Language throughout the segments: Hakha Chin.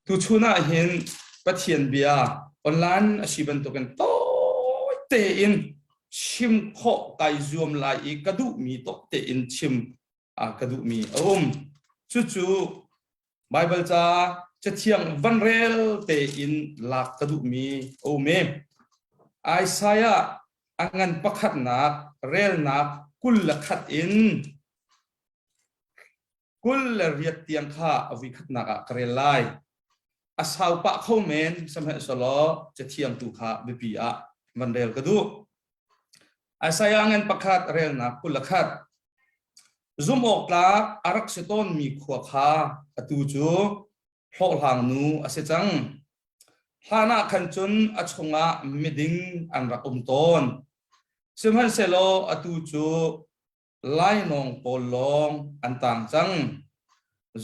Tuchun ah hin Pathian bia online a si bantukin tawi tein chim khawh kai zuam lai i ka duhmi tawk tein chim ka duhmi a um. Cucu Baibal ca cathiang van rel tein lak ka duhmi a um i Isaiah a ngan pakhatnak relnak 21 in 28 tiang kha a voikhatnak ah ka rel lai. A sau pah kho men sihmanhsehlaw cathiang tu kha biapi ah van rel ka duh. Isaiah ngan pakhat relnak 21 Zumh awk tlak a rak si tawnmi khua kha atu cu hlawhhlang nu a si cang. Hlan ah khan cun a chungah miding an rak um tawn. Sihmanhsehlaw atu cu lainawng pawl lawng an tang cang.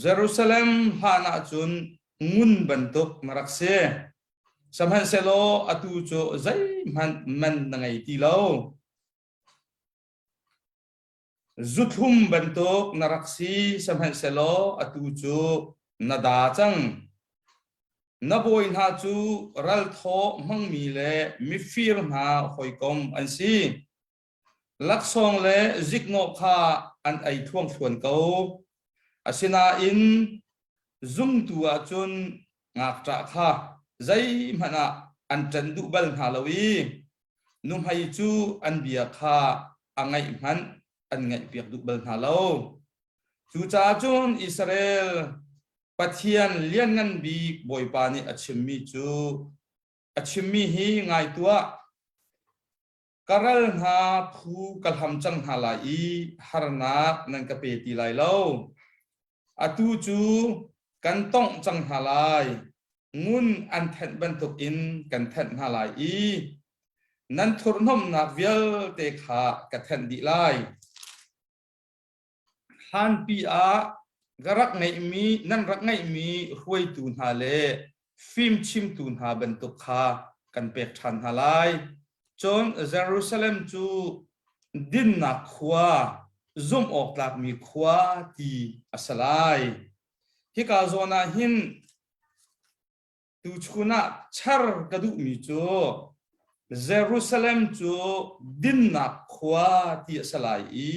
Jerusalem hlan ah cun ngun bantuk na rak si. Sihmanhsehlaw atu cu zeihmanh man na ngei ti lo. Zuthlum bantuk na rak si, sihmanhsehlaw atu cu na da cang. Na bawi hna cu ralthawh hmangmi le mifir hna hawikom an si. Laksawng le ziknawh kha an ei thluangthluan ko. Asinain zungtu ah cun ngakṭah kha zeihmanh ah an ṭanh duh bal hna lo i nuhmei cu an bia kha a ngaih hmanh an ngaihpiak duh bal hna lo. Cucaah cun Israel Pathian Lianngan Bik Bawipa nih a chimmi cu a chimmi hi ngai tuah. Ka ral hna phu ka hlam cang hna lai i harnak nan ka pe ti lai lo. Atu cu kan tongh cang hna lai, ngun an thenh bantukin kan thenh hna lai i nan thurhnomhnak vialte kha ka thenh dih lai. Hlanpi ah ka rak ngeihmi nan rak ngeihmi hruaitu hna le fimchimtu hna bantuk kha kan pek ṭhan hna lai. Cun Jerusalem cu dinnak khua, zumh awk tlakmi khua ti a si lai. Hika zawn ah hin Tuchun ah char ka duhmi cu Jerusalem cu dinnak khua ti a si lai i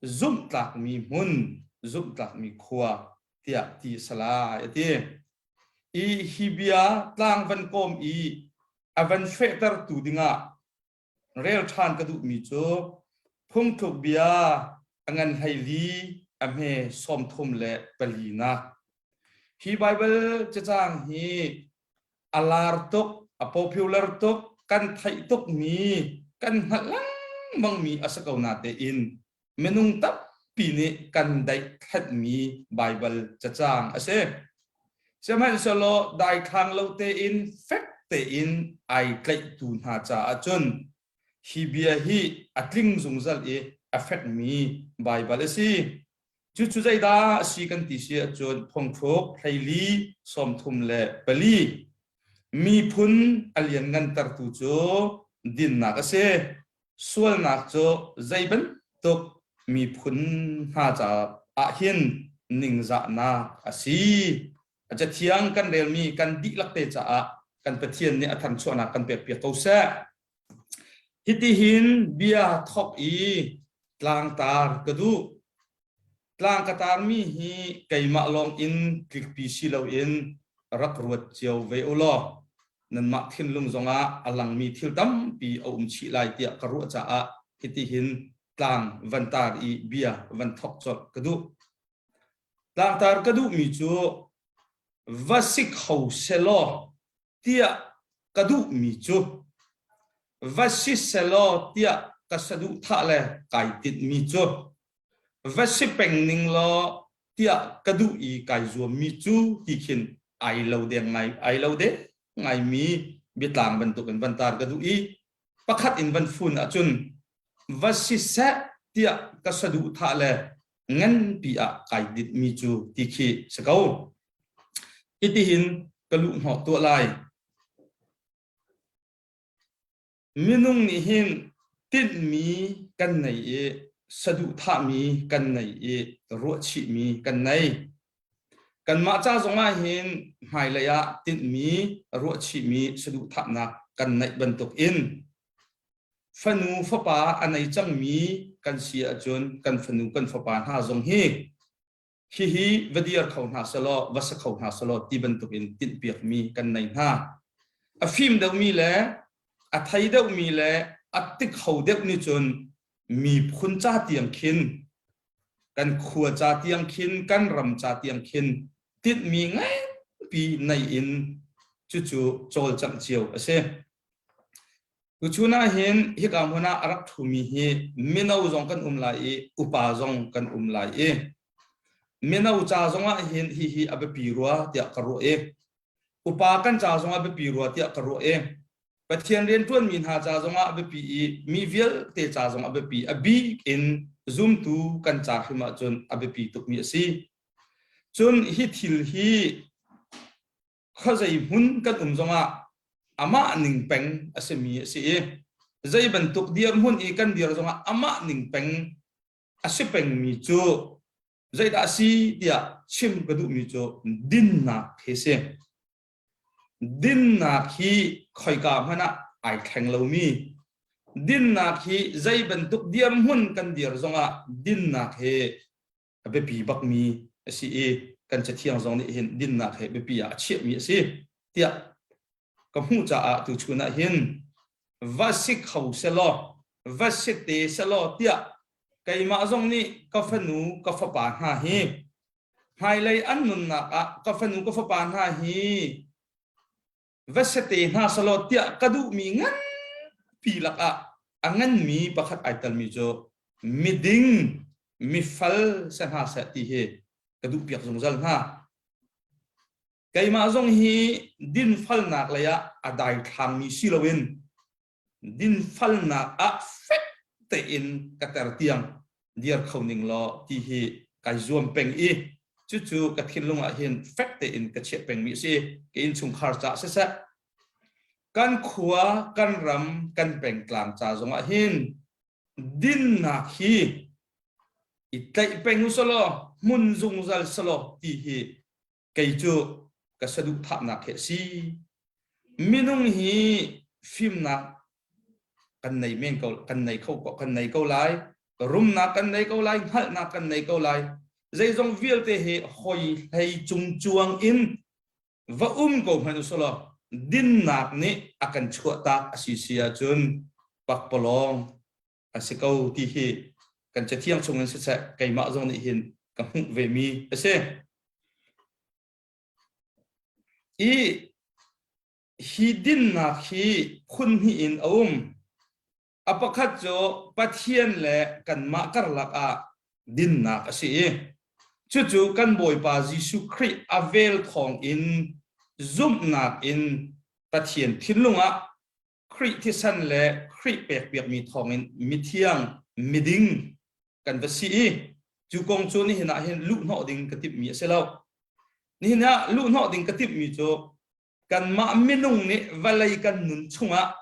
zumhtlakmi hmun, zumhtlakmi khua tiah ti a si lai a ti. I hi bia tlang van kawm i a van fehtertu dingah rel ṭhan ka duhmi cu phungthluk bia a ngan 14 a hme 34 nak. Hi Baibal cacang hi a lar tuk, a popular tuk, kan theih tukmi, kan hngalh lengmangmi a si ko natein minung tampi nih kan daithlanhmi Baibal cacang a si. Sihmanhsehlaw daithlang lo tein fek tein ai tlaihtu hna caah cun hi bia hi a tling zungzal i a fekmi Baibal a si. Cucu zeidah a si kan ti si ahcun phungthluk 14 34 miphun a lianngantertu cu dinnak a si. Sualnak cu zei bantuk miphun hna caah hin ningzahnak a si. A cathiang kan relmi kan dihlak te caah kan Pathian nih a thanchuahnak kan pekpiak ko seh. Hitihin bia thok i tlangtar ka duh. Tlang ka tarmi hi keimah lawng in tlikpi si loin rak ruat cio ve u law nanmah thinlung zongah a langmi thil tampi a um chih lai tiah ka ruah caah hitihin tlang van tar i bia van thok colh ka duh. Tlangtar ka duhmi cu va si kho selaw tiah ka duhmi cu va si selaw tiah ka saduhthah le kai tinhmi cu va si peng ning law tiah ka duh i kai zuammi cu ti khin ai lo deng ngai ai lo deng ngaimi biatlang bantukin van tar ka duh i pakhat in van fun ahcun va si seh tiah ka saduhthah le nganpi ah kai dinhmi cu ti khi si ko. Hitihin ka luh hnawh tuah lai. Minung nih hin tinhmi kan nei i saduhthahmi kan nei i ruahchihmi kan nei. Kanmah ca zongah hin hmailei ah tinhmi ruahchihmi saduhthahnak kan neih bantuk in fanu fapa a nei cangmi kan si ahcun kan fanu kan fapa hna zong hi hihi va dir kho hna selaw va sa kho hna selaw ti bantuk in tinhpiakmi kan nei hna. A fim deuhmi le a thei deuhmi le a ti kho deuh nih cun miphun ca tiang khin kan khua ca tiang khin kan ram ca tiang khin tinhmi nganpi nei in cucu cawlcangh cio a si. Tuchun ah hin hika hmun ah a rak ṭhumi hi mino zong kan um lai i upa zong kan um lai i mino ca zong ah hin hihi a biapi rua tiah ka ruah i upa kan ca zong ah biapi rua tiah ka ruah i Pathian rianṭuanmi hna ca zong ah a biapi i mi vialte ca zong a biapi a bik in zumtu kan ca hrim ahcun a biapi tukmi a si. Cun hi thil hi khuazei hmun kan um zongah amah ning peng a simi a si i zei bantuk dirhmun i kan dir zongah amah ning peng a si pengmi cu zeidah a si tiah chim ka duhmi cu dinnak hi si. Dinnak hi khoika hmanh ah ai thleng lomi dinnak hi zei bantuk dirhmun kan dir zongah dinnak hi a biapi bakmi a si i kan cathiang zong nih hin dinnak he biapi ah a chiahmi a si tiah ka hmuh caah tuchun ah hin va si kho selaw va si te selaw tiah keimah zong nih ka fanu ka fapa hna hi hmailei an nunnak ah ka fanu ka fapa hna hi va si te hna selaw tiah ka duhmi nganpi lakah a nganmi pakhat ai telmi cu miding mifal si hna seh ti hi ka duhpiak zungzal hna. Keimah zong hi dinfalnak lei ah a daithlangmi si loin dinfalnak ah fek tein ka ter tiang dir kho ning law ti hi kai zuam peng i cucu ka thinlung ah hin fek tein ka chiah pengmi a si. Ka innchungkhar caah siseh, kan khua, kan ram, kan pengtlang ca zongah hin dinnak hi i tlaih peng u selaw hmun zungzal selaw ti hi kei cu ka saduhthahnak hi a si. Minung hi fimnak kan nei men ko kan nei kho kan nei ko lai rumnak kan nei ko lai hngalhnak kan nei ko lai zeizong vialte hi hoi hlei cung cuang in va um ko hmanh usulaw dinnak nih a kan chuahtak a si si ahcun pakpalawng a si ko ti hi kan cathiang chungin siseh keimah zong nih hin ka hmuh ve mi a si. I hi dinnak hi phun hnih in a um. A pakhat cu Pathian le kanmah karlak ah dinnak a si i cucu kan Bawipa Jesuh Khrih a vel thawng in zumhnak in Pathian thinlung ah Khrih thisen le Khrih pekpiakmi thawngin mithiang miding kan va si i cu kong cu nihin ah hin luhhnawh ding ka timhmi a si lo. Nihin ah luhhnawh ding ka timhmi cu kanmah minung nih vawlei kan nun chungah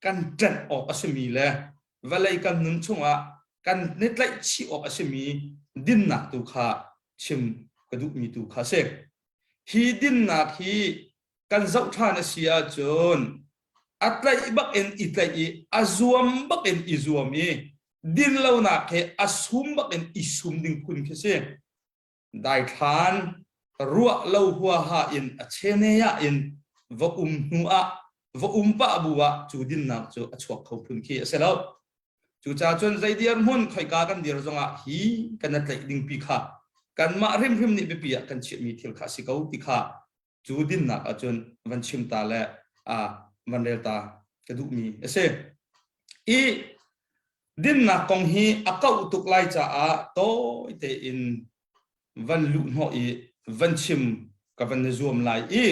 kan ṭanh awk a simi le vawlei kan nun chungah kan ni tlaihchih awk a simi dinnak tu kha chim ka duhmi tu kha a si. Hi dinnak hi kan zoh ṭhan a si ahcun a tlaih bak in i tlaih i a zuam bak in i zuam i dinlonak he a sum bak in i sum ding phun khi si. Daithlan ruah lo huaha in a chene ah in va um hnu ah va um pah bu ah cu dinnak cu a chuak kho phun khi a si lo. Cucaah cun zei dirhmun khoika kan dir zongah hi kan tlaih ding pi kha kanmah hrimhrim nih biapi ah kan chiahmi thil kha a si ko ti kha cu dinnak ahcun van chim ta le van rel ta ka duhmi a si. I dinnak kong hi a kauh tuk lai caah tawi tein van luh hnawh i van chim ka van i zuam lai i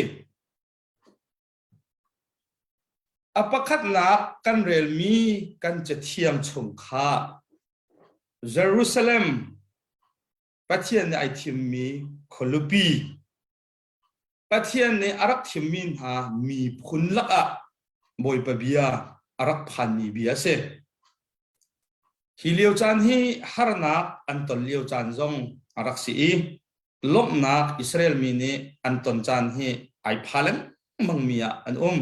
a pakhatnak kan relmi kan cathiang chung kha Jerusalem Pathian nih ai thimmi khualipi Pathian nih a rak thimmi hna miphun lakah Bawipa bia a rak phanmi bia a si. Hi lio caan hi harnak an ton lio caan zong a rak si i. Lawmhnak Israel mi nih an ton caan hi ai pha lengmang mi ah an um.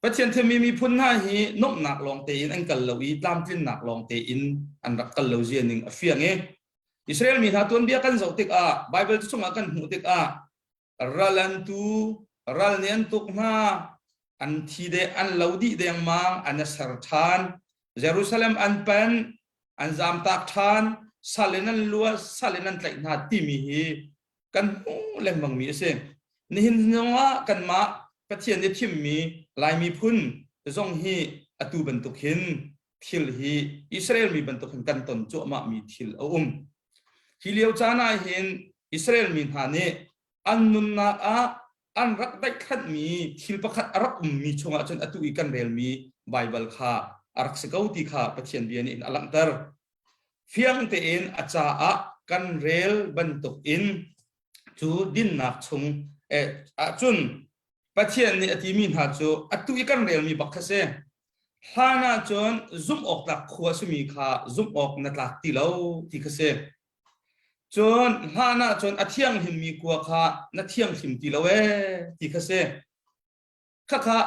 Pathian thimmi miphun hna hi nuamhnak lawng tein an kal lo i tlamtlinnak lawng tein an rak kal lo zia ning a fiang i Israel mi hna tuanbia kan zoh tikah Bible chungah kan hmuh tikah ral an tu ral nih an tuk hna an thi de an lo dih dengmang an ser ṭhan Jerusalem an pan an zamtak ṭhan sal in an luat sal in an tlaih hna timi hi kan hmuh lengmang mi a si. Nihin zongah kanmah Pathian nih thimmi Lai miphun zong hi atu bantuk hin thil hi Israel mi bantuk hin kan ton cuahmah mi thil a um. Hi lio caan ah hin Israel mi hna nih an nunnak ah an rak daihkhanhmi thil pakhat a rak ummi chungah cun atu i kan relmi Baibal kha a rak si ko ti kha Pathian bia nih a langhter. Fiang tein a caah kan rel bantuk in cu dinnak chung ahcun Pathian nih a timi hna cu atu i kan relmi bak kha si. Hlan ahcun zumh awk tlak khua simi kha zumh awk na tlak ti lo ti kha si. Cun hlan ahcun a thianghlimmi khua kha na thianghlim ti lo ee ti kha si. Khakha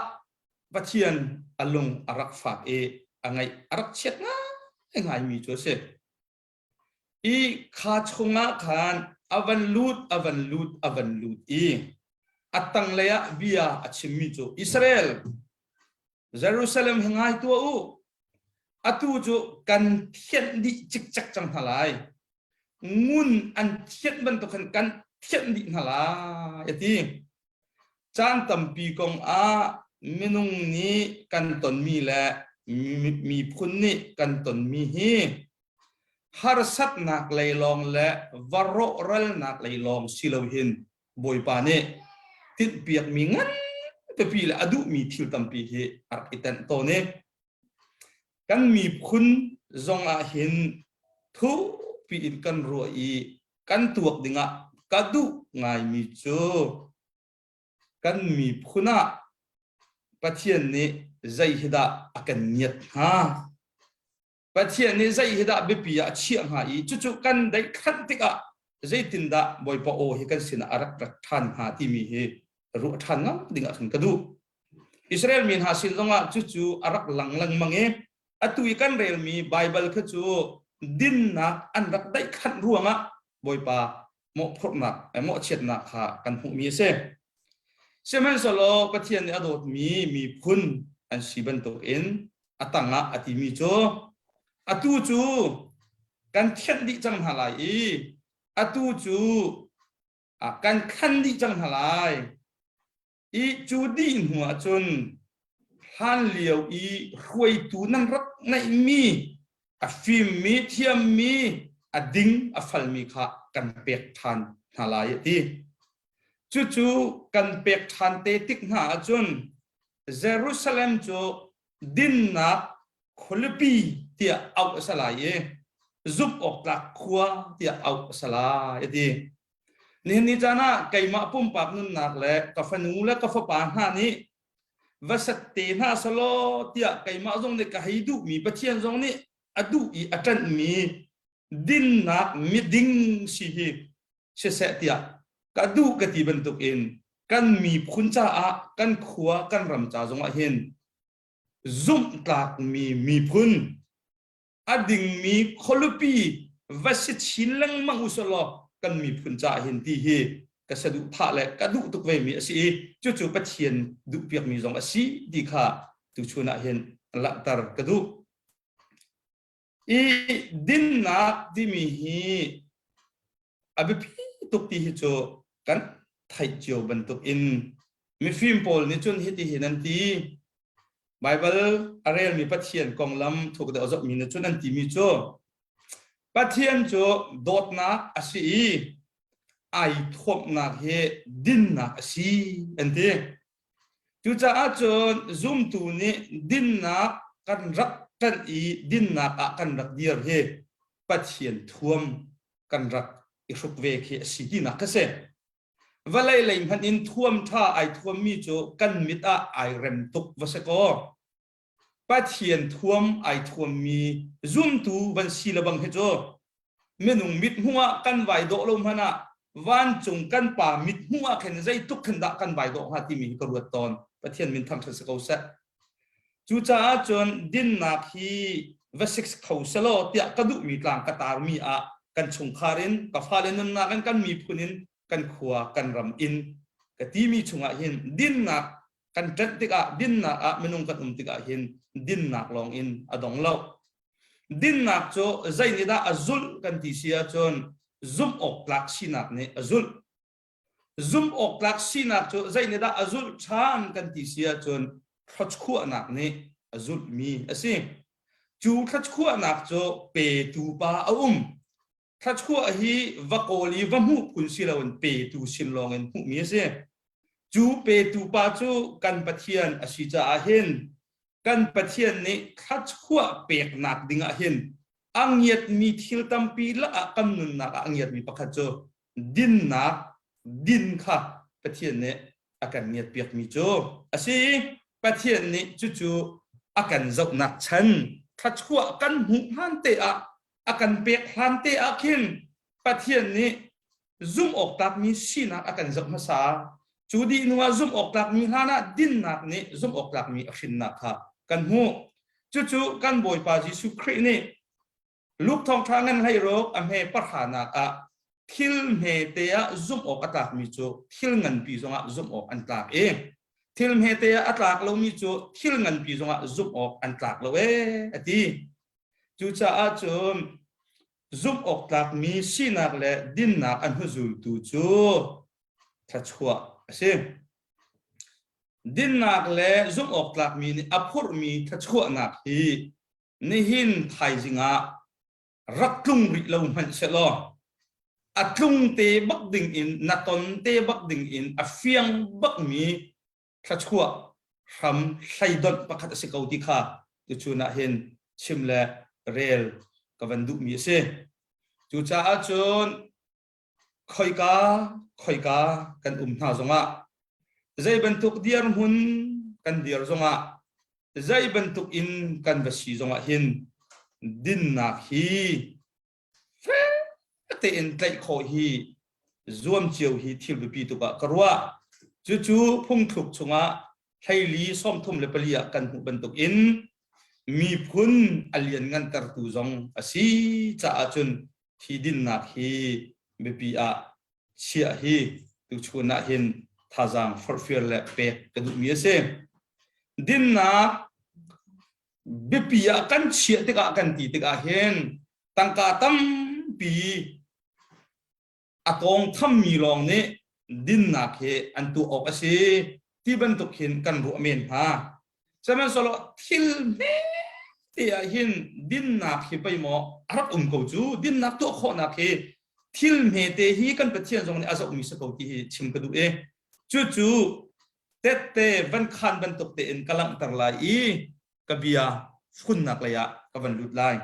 Pathian a lung a rak fak i a ngaih a rak chiat ngaingaimi cu a si. I kha chungah khan a van lut, a van lut, a van lut i a tanglei ah bia a chimmi cu Israel, Jerusalem hi ngai tuah u. Atu cu kan thianh dih cikcek cang hna lai. Ngun an thianh bantuk khan kan thianh dih hna lai, a ti. Caan tampi kong ah minung nih kan tonmi le miphun nih kan tonmi hi harsatnak lei lawng le va rawhralnak lei lawng si lo hin Bawipa nih tinhpiakmi ngan pipi le a duhmi thil tampi hi a rak i tenh tawn i kan miphun zong ah hin thukpi in kan ruah i kan tuak dingah ka duh ngaimi cu kan miphun ah Pathian nih zei hi dah a kan ngiat hnga? Pathian nih zei hi dah biapi ah a chiah hnga i cucu kan daihkhanh tikah zeitindah Bawipa aw hi kan sinah a rak rat ṭhan hnga timi hi ruah ṭhan ngam dingah khan ka duh. Israel mi hna sin zongah cucu a rak lang lengmang i atu i kan relmi Baibal kha cu dinnak an rak daihkhanh ruangah Bawipa mawhphurhnak mawhchiatnak kha kan hmuhmi a si. Sihmanhsehlaw Pathian nih a dawtmi miphun an si bantukin a tangah a timi cu atu cu kan thianh dih cang hna lai i atu cu kan khan dih cang hna lai i cu dih hnu ah cun hlan lio i hruaitu nan rak ngeihmi a fimmi thiammi a ding a falmi kha kan pek ṭhan hna lai a ti. Cucu kan pek ṭhan te tik hna ahcun Jerusalem cu dinnak khualipi tiah auh a si lai i zumh awk tlak khua tiah auh a si lai a ti. Nihin ni caan ah keimah pumpak nunnak le ka fanu le ka fapa hna nih va set te hna selaw tiah keimah zong nih ka hei duhmi Pathian zong nih a duh i a ṭanhmi dinnak miding si hi siseh tiah ka duh ka ti bantukin kan miphun caah kan khua kan ram ca zongah hin zumhtlakmi miphun a dingmi khualipi va si chin lengmang usalaw kan miphun caah hin ti hi ka saduhthah le ka duh tuk ve mi a si i cucu Pathian duhpiakmi zong a si ti kha tuchun ah hin langhter ka duh. I dinnak timi hi a biapi tuk ti hi cu kan theih cio bantuk in mifim pawl nih cun hiti hin an ti Baibal a relmi Pathian konglam thuk deuh a zohmi nih cun an timi cu Pathian cu dawtnak a si i ai thuamhnak hi dinnak a si an ti. Cucaah cun zumtu nih dinnak kan rak ṭanh i dinnak ah kan rak dir hi Pathian thuam kan rak i hruk ve khi a si tinak ka si. Vawlei lei hmanh in thuam ṭha ai thuammi cu kan mit ah ai rem tuk va si kaw Pathian thuam ai thuammi zumtu van si le bang hi cu minung mit hmuh ah kan vai dawh lo hmanh ah. Vancung kan pa mithmuh ah khin zeitluk khin dah kan vai dawh hnga timi hi ka ruat tawn. Pathian min thangṭhat si ko seh. Cucaah cun dinnak hi va sik kho selaw tiah ka duhmi tlang ka tarmi ah kan chungkhar in, ka fale nunnak in, kan miphun in, kan khua, kan ram in ka timi chungah hin dinnak kan ṭanh tikah dinnak ah minung kan um tikah hin dinnak lawng in a dong lo. Dinnak cu zei nih dah a zulh kan ti si ahcun zumh awk tlak sinak nih a zulh. Zumh awk tlak sinak cu zei nih dah a zulh ṭhan kan ti si ahcun thluachuahnak nih a zulhmi a si. Cu thluachuahnak cu petu pa a um. Thluachuah hi va kawl i va hmuh phun si loin petu sin lawngin hmuhmi a si. Cu petu pa cu kan Pathian a si caah hin kan Pathian nih thluachuah peknak dingah hin a ngiatmi thil tampi lakah kan nunnak ah a ngiatmi pakhat cu dinnak din kha Pathian nih a kan ngiatpiakmi cu a si. Pathian nih cucu a kan zohnak chan thluachuah kan hmuh hlan te ah a kan pek hlan te ah khin Pathian nih zumh awk tlakmi sinak a kan zoh hmasa. Cu dih hnu ah zumh awk tlakmi hlan ah dinnak nih zumh awk tlakmi a hrinnak kha kan hmuh. Cucu kan Bawipa Jesuh Khrih nih Luke thawngṭha ngan hleiruk a hme pahranak ah thil hmete ah zumh awk a tlakmi cu thil nganpi zongah zumh awk an tlak i thil hmete ah a tlak lomi cu thil nganpi zongah zumh awk an tlak lo ee a ti. Cucaah cun zumh awk tlakmi sinak le dinnak a hnuzultu cu thluachuah a si. Dinnak le zumh awk tlakmi nih a phurhmi thluachuahnak hi nihin thaizing ah rak tlung rih lo hmanh sehlaw a tlung te bak ding in na ton te bak ding in a fiang bakmi thluachuah hram hleidonh pakhat a si ko ti kha tuchun ah hin chim le rel ka van duhmi a si. Cucaah cun khoika khoika kan um hna zongah zei bantuk dirhmun kan dir zongah zei bantuk in kan va si zongah hin dinnak hi fek tein tlaih khawh hi zuam cio hi thil biapi tuk ah ka ruah. Cucu phungthluk chungah hleili 34 ah kan hmuh bantuk in miphun a lianngantertu zong a si caah cun thi dinnak hi biapi ah chiah hi tuchun ah hin thazaang forhfial le pek ka duhmi a si. Dinnak biapi ah kan chiah tikah kan ti tikah hin tangka tampi a tawng thammi lawng nih dinnak hi an tuah awk a si ti bantuk hin kan ruah men hna. Sihmanhsehlaw thil hme te ah hin dinnak hi pei maw a rak um ko cu dinnak tuah khawhnak hi thil hmete hi kan Pathian zong nih a zohmi si ko ti hi chim ka duh i cucu tette van khan bantuk tein ka langhter lai i ka bia funnak lei ah ka van lut lai.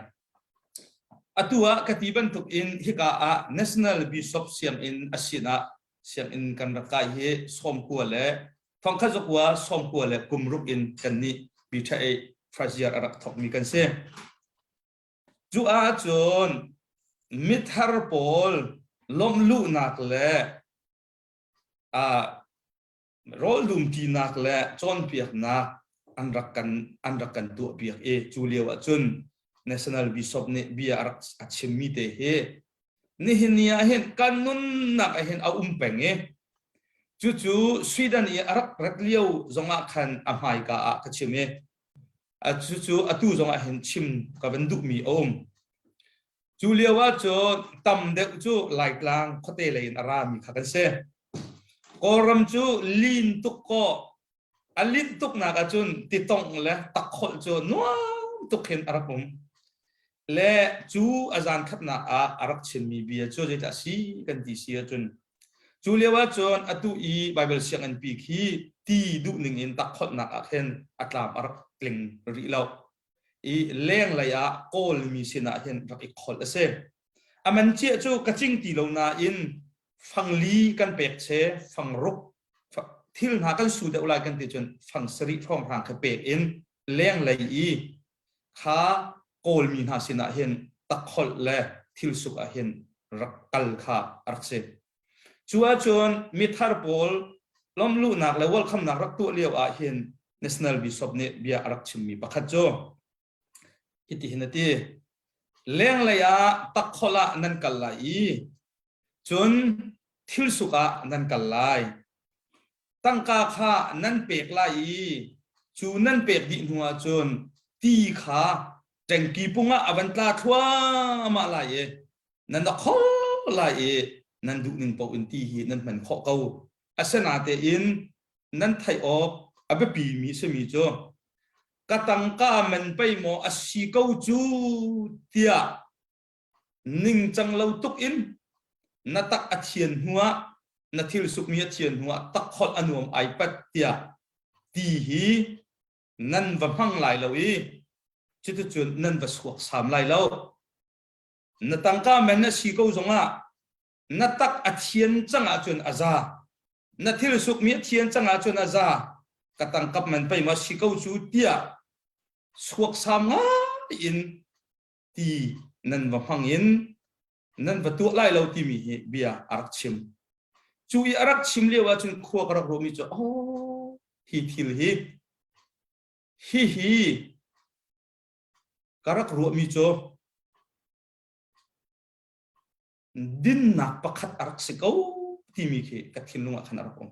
Atu ah ka ti bantuk in hika ah National Bishop sianginn a sin ah sianginn kan rak kai hi sawmkua le thongkhat zakua sawmkua le kum ruk in kan nih BTHA first year a rak thawkmi kan si. Cu ahcun mithar pawl lawmhluhnak le rawl dumṭinak le cawnpiaknak an rak kan an rak kan tuahpiak i cu lio ahcun National Bishop nih bia a rak a chimmi te hi nihin ni ah hin kan nunnak ah hin a um peng i cucu Sweden i a rak rat lio zongah khan a hmaika ah ka chim i cucu atu zongah hin chim ka van duhmi a um. Cu lio ahcun tam deuh cu Laitlang khuate lei in a rami kha kan si. Kawlram cu lin tuk kaw a linh tuknak ahcun titongh le takholh cu nuam tuk hin a rak um. Le cu a zan khatnak ah a rak chimmi bia cu zeidah a si kan ti si ahcun cu lio ahcun atu i Baibal sianginn pi khi ti duh ning in takholhnak ah khin a tlam a rak tling rih lo. I lenglei ah Kawlmi sinah hin rak i kholh a si. A man ciah cu ka cing ti lo nain fangli kan pek che fangruk thil hna kan su deuh lai kan ti cun fang sarih hrawnghrang kha pek in lenglei i kha Kawlmi hna sinah hin takholh le thil suk ah hin rak kal kha a rak si. Cu ahcun mithar pawl lawmluhnak le welcome-nak rak tuah lio ah hin National Bishop nih bia a rak chimmi pakhat cu hitihin a ti. Lenglei ah takkholh ah nan kal lai i cun thilsuk ah nan kal lai. Tangka kha nan pek lai i cu nan pek dih hnu ahcun ti kha ṭengki pung ah a van tla thluahmah lai i nan a khol lai i nan duh ning paoh in ti hi nan hman khawh ko. Asinatein nan theih awk a biapimi simi cu ka tangka man pei maw a si ko cu tiah ningcang lo tuk in na tak a thian hnuah na thil sukmi a thian hnuah takholh a nuam ai pat tiah ti hi nan va hmang lai lo i cuticun nan va suak sam lai lo. Na tangka man a si ko zongah na tak a thian cang ahcun a za. Na thil sukmi a thian cang ahcun a za. Ka tangkap man pei ma si ko cu tiah suaksam ngai in ti nan va hmang in nan va tuah lai lo timi hi bia a rak chim. Cu i a rak chim lio ahcun khua ka rak ruahmi cu oh hi thil hi hihi ka rak ruahmi cu dinnak pakhat a rak si ko timi khi ka thinlung ah khan a rak um.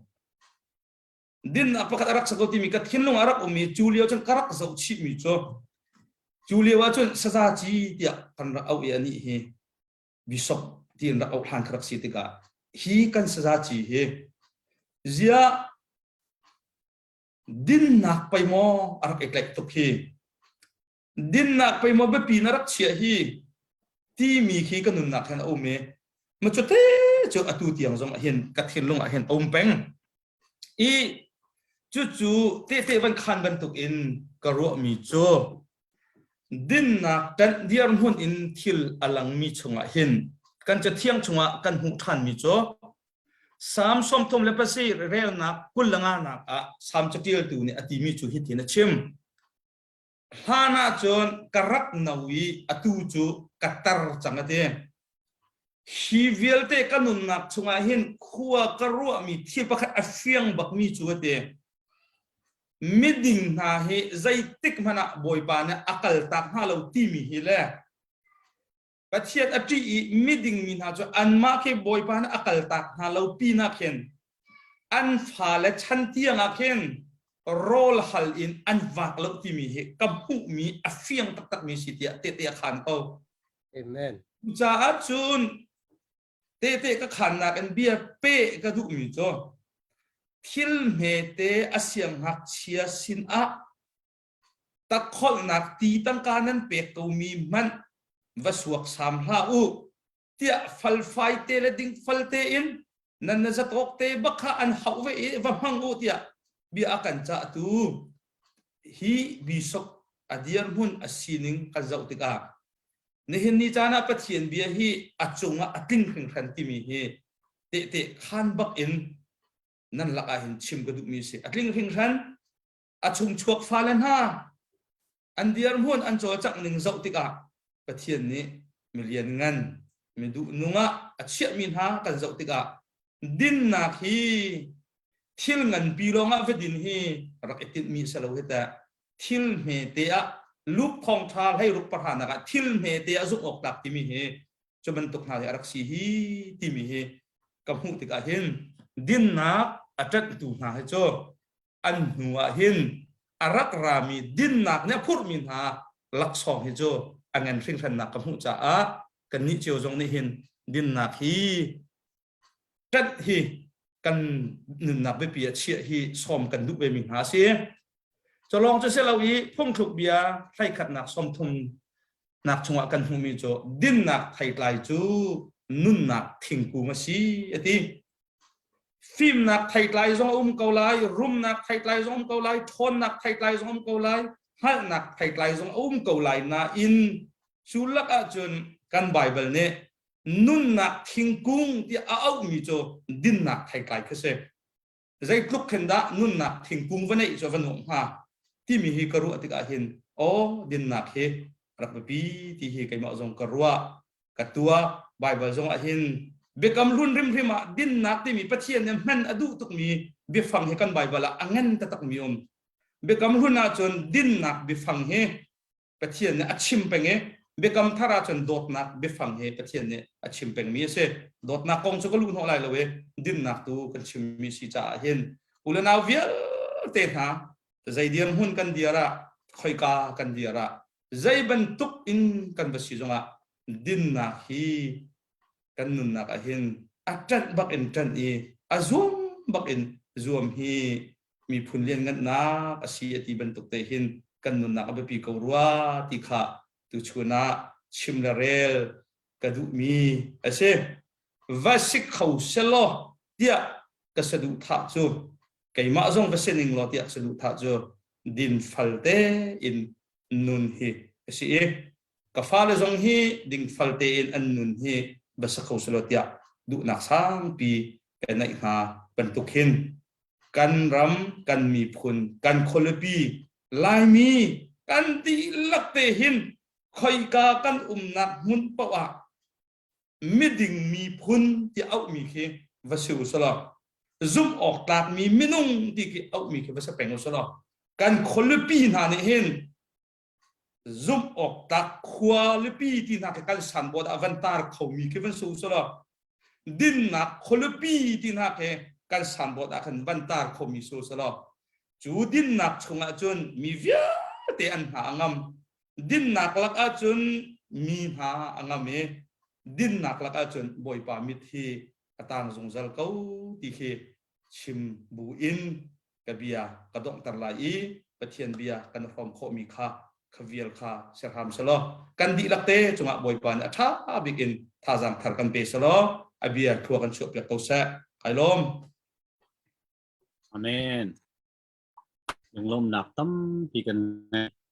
Dinnak pakhat a rak si ko timi ka thinlung ah a rak um i cu lio cun ka rak zoh chihmi cu cu lio ah cun sazaci tiah kan rak auh i anih hi bishop tiin rak auh hlan ka rak si tikah hi kan sazaci hi ziah dinnak pei maw a rak i tlaih tuk hi dinnak pei maw biapi na rak chiah hi timi khi ka nunnak hin a um i ma cu te cu atu tiang zong ah hin ka thinlung ah hin a um peng i cucu tehte van khan bantuk in ka ruahmi cu dinnak ṭanh dirhmun in thil a langmi chungah hin kan cathiang chungah kan hmuh ṭhanmi cu Salm 37 relnak 25 nak ah Salm caṭialtu nih a timi cu hitin a chim. Hlan ahcun ka rak no i atu cu ka tar cang a ti. Hi vialte ka nunnak chungah hin khua ka ruahmi thil pakhat a fiang bakmi cu a ti. Miding hna hi zeitik hmanh ah Bawipa nih a kaltak hna lo timi hi le Pathian a ṭih i miding mi hna cu anmah khi Bawipa nih a kaltak hna lo pinah khin an fale chan tiangah khin rawl hal in an vak lo timi hi ka hmuhmi a fiang taktakmi si tiah tehte a khaan ko. Amen. Cucaah cun tehte ka khaannak in bia peh ka duhmi cu thil hmete a siangngakchia sinah Takholhnak ti tangka nan pek komi hmanh va suaksam hlah u tiah falfai te le dingfal tein nan na zatawk te bak kha an hauh ve i va hmang u tiah bia a kan cahtu hi bishop a dirhmun a sining kan zoh tikah nihin ni caan ah Pathian bia hi a cungah a tling hringhran timi hi tehte khan bak in nan lakah hin chim ka duhmi a si. A tling hringhran. A chungchuak fale hna an dirhmun an cawlcangh ning zoh tikah Pathian nih milian ngan mi duhnung ah a chiahmi hna kan zoh tikah dinnak hi thil nganpi lawngah va din hi rak i tinhmi a si lo hi teh. Thil hmete ah Luke thawngṭha hleiruk pahranak ah thil hmete ah zumh awk tlak timi hi cu bantuk hna hi a rak si hi timi hi ka hmuh tikah hin dinnak a ṭanhtu hna hi cu an hnu ah hin a rak rami dinnak nih a phurhmi hna laksawng hi cu a ngan hringhrannak ka hmuh caah kannih cio zong nih hin dinnak hi ṭanh hi kan nunnak biapi ah chiah hi sawm kan duh vemi hna a si. Culawng cu si lo i phungthluk bia hleikhatnak sawmthum nak chungah kan hmuhmi cu dinnak theitlai cu nunnak thingkung a si a ti. Fimnak theitlai zong a um ko lai, rumnak theitlai zong um ko lai, ṭhawnnak theitlai zong um ko lai, hngalhnak theitlai zong a um ko lai nain cu lak ahcun kan Baibal nih nunnak thingkung tiah a auhmi cu dinnak theitlai khi si. Zeitluk khin dah nunnak thingkung va neih cu va nuamh hnga timi hi ka ruah tikah hin aw dinnak hi rak biapi ti hi keimah zong ka ruah ka tuak Baibal zong ah hin. Biakam hlun hrimhrim ah dinnak timi Pathian nih hman a duh tukmi biafang hi kan Baibal ah a ngan taktakmi um. Biakam hlun ahcun dinnak biafang hi Pathian nih a chim peng i Biakam thar ahcun dawtnak biafang hi Pathian nih a chim pengmi a si. Dawtnak kong cu ka luh hnawh lai lo i dinnak tu kan chimmi si caah hin u le nau vialte hna zei dirhmun kan dir ah khoika kan dir ah zei bantuk in kan va si zongah dinnak hi kan nunnak ah hin a ṭanh bak in ṭanh i a zuam bak in zuam hi miphun lianngannak a si a ti bantuk te hin kan nunnak a biapi ko rua ti kha tuchun ah chim le rel ka duhmi a si. Va si kho selaw tiah ka saduhthah cu keimah zong va si ning law tiah saduhthah cu dinfal tein nun hi a si i ka fale zong hi dingfal tein an nun hi va si kho selaw tiah duhnak sangpi ka neih hnga bantuk hin kan ram, kan miphun, kan khualipi, Laimi kan dihlak te hin khoika kan umnak hmun paoh ah miding miphun ti auhmi khi va si u selaw zumh awk tlakmi minung ti khi auhmi khi va si peng u selaw kan khualipi hna nih hin zumh awk tlak khualipi ti hna khi kan signboard ah van tar khomi khi van si u selaw dinnak khualipi ti hna khi kan signboard ah khan van tar khomi si u selaw cu dinnak chungah cun mi vialte an hna a ngam dinnak lak ahcun mi hna a ngam i dinnak lak ahcun Bawipa mit hi a tang zungzal ko ti khi chim bu in ka bia ka donghter lai i Pathian bia kan hrawm khawhmi kha kha vial kha ser hram selaw kan dihlak te cungah Bawipa nih a ṭha bik in thazaang thar kan pe selaw a bia thlua kan chuahpiak ko seh. Kai lawm. Amen. Lunglawmnak tampi kan ngei.